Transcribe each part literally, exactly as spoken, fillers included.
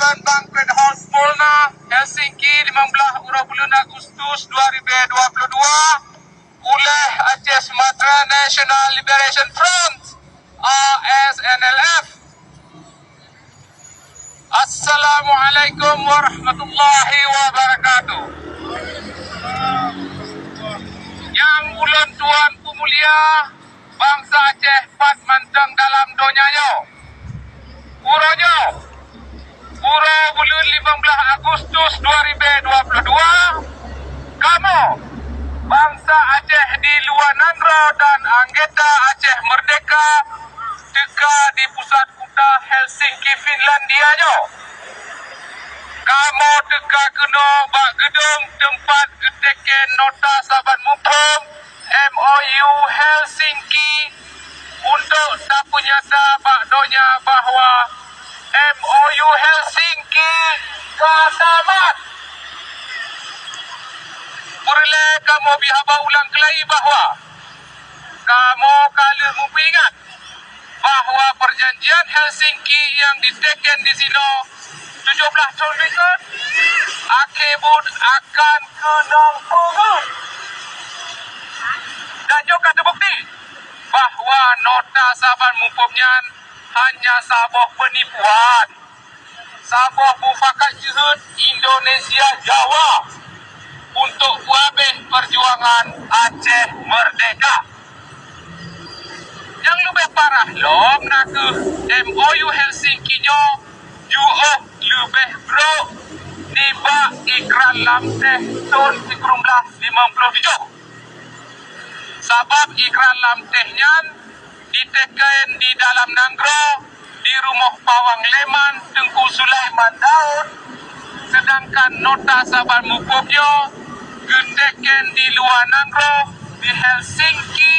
Banquet Hall Smolna, Helsinki, lima belas uroe buleuen Agustus dua ribu dua puluh dua, uleh Aceh Sumatra National Liberation Front, A S N L F. Assalamualaikum warahmatullahi wabarakatuh. Nyang ulôn tuan peumulia, bansa Aceh pat mantong dalam donya nyoe. Uroe nyoe, uroe buleuen lima belas Agustus dua ribu dua puluh dua, kamoe, bansa Aceh di luwa nanggroe dan anggota Aceh Merdeka, teuka di pusat kuta Helsinki, Finlandia nyoe. Kamoe teuka keunoe bak geudong teumpat geuteken nota saban muphom M O U Helsinki untuk tapeunyata bak donya bahwa M O U Helsinki ka tamat. Peureulée kamoe bri haba ulang keulayi bahwa kamoe ka lheueh meupeuingat bahwa peujanjian Helsinki nyang diteken disinoe tujoh blaih thon likot akhé buet akan keunong peungeuet. Dan nyoe ka teubukti bahwa nota saban muphom nyan hanya saboh peunipuan, saboh mufakat jeuhet Indonesia Jawa untuk peuhabéh peujuangan Aceh Merdeka. Nyang leubeh parah lom na kheueh M O U Helsinki nyoe jiôh leubeh brok nibak Ikrar Lamteh thon sikureueng blaih limong ploh tujoh. Sabab Ikrar Lamteh nyan diteken di dalam nanggroe di rumoh Pawang Leman Teungku Sulaiman Daud, seudangkan nota saban muphom nyoe geuteken di luwa nanggroe di Helsinki,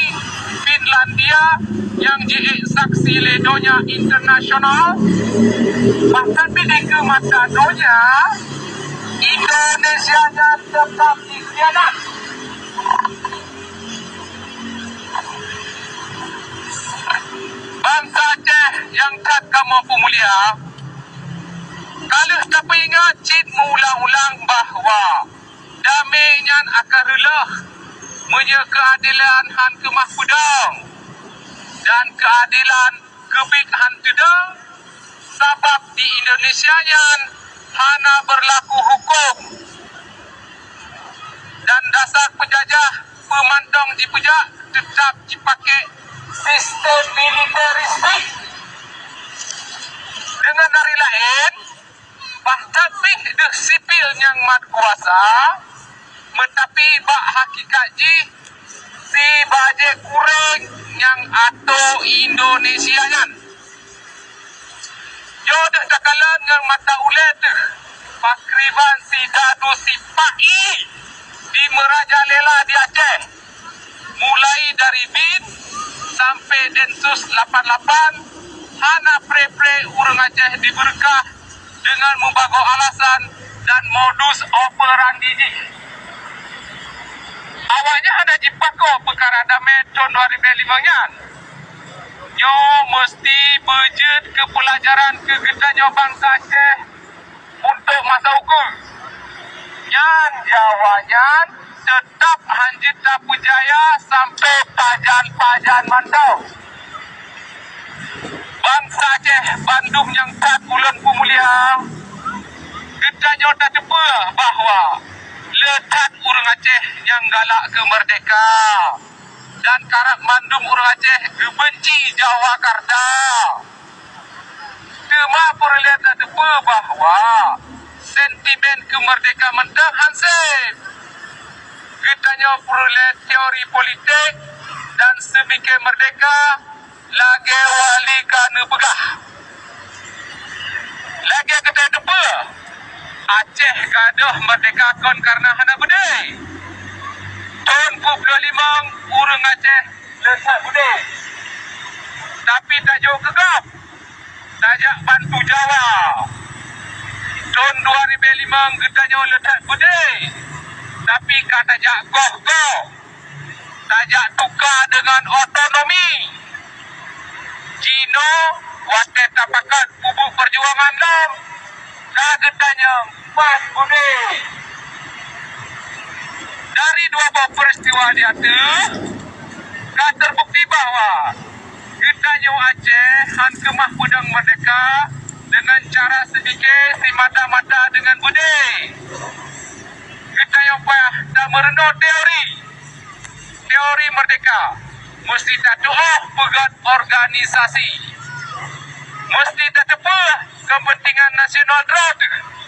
Finlandia, nyang jiék saksi lé donya internasional, bahkan pih dikeue mata donya, Indonesia nyan teutap dikhianat. Bansa Aceh nyang that kamoe peumulia, ka lheueh tapeuingat cit meuulang-ulang bahwa damé nyan akan reuloh meunyoe keuadelan han keumah peudong dan keuadelan keubiet han teudong, sabab di Indonesia nyan hana beurlaku huköm dan dasar peujajah peumantong jipeujak teutap jipaké sistem militeristik. Deungon ari laén, bah that pih deuh sipil nyang mat kuasa, meutapi bak hakikat jih si bajée kuréng nyang atoe Indonesia nyan. Nyoe deuh takalon ngon mata ulée teuh pakriban si dadu sipa-i di meurajalela di Aceh, mulai dari bin sampai Densus lapan lapan, hana pré-pré ureuëng Aceh dibeureukat deungon mubagoe alasan dan modus operandi jih. Awaknyan hana jipakoe peukara damé thon dua ribée limong nyan. Nyoe meuseuti beujeuet keu peulajaran keu geutanyoe bansa Aceh untuk masa ukeue. Nyan Jawa nyan teutap han jeuet tapeujaya sampoe pajan-pajan mantong. Bansa Aceh bandum nyang that ulôn peumulia, geutanyoe tateupeue bahwa le that ureuëng Aceh nyang galak keu meurdehka dan karab mandum ureuëng Aceh geubeunci Jawakarta. Teuma peureulée tateupeue bahwa sentimen keumeurdehka mantong han sép. Geutanyoe peureulée teori politik dan seumike meurdehka lagée wali ka neupeugah. Lagée geutanyoe teupeue, Aceh gadôh meurdehka kon kareuna hana beudé. Thon peuet ploh limong ureuëng Aceh le that beudé. Tapi tajok keu gob, tajak bantu Jawa. Thon dua ribée limong geutanyoe le that beudé, tapi ka tajak goh-goh, tajak tuka deungon otonomi. Jinoe watée tapakat peubuet peujuangan lom, Ka geutanyoe pat beudé. Dari dua boh peristiwa di ateueh, ka terbukti bahwa geutanyoe Aceh han keumah peudong merdeka deungon cara sipike simata-mata deungon beudé. Geutanyoe payah tameurunoe teori. Teori merdeka, meusti tatu'oh peugét organisasi. Meusti tateupeue keupeuntengan nasional droe teuh.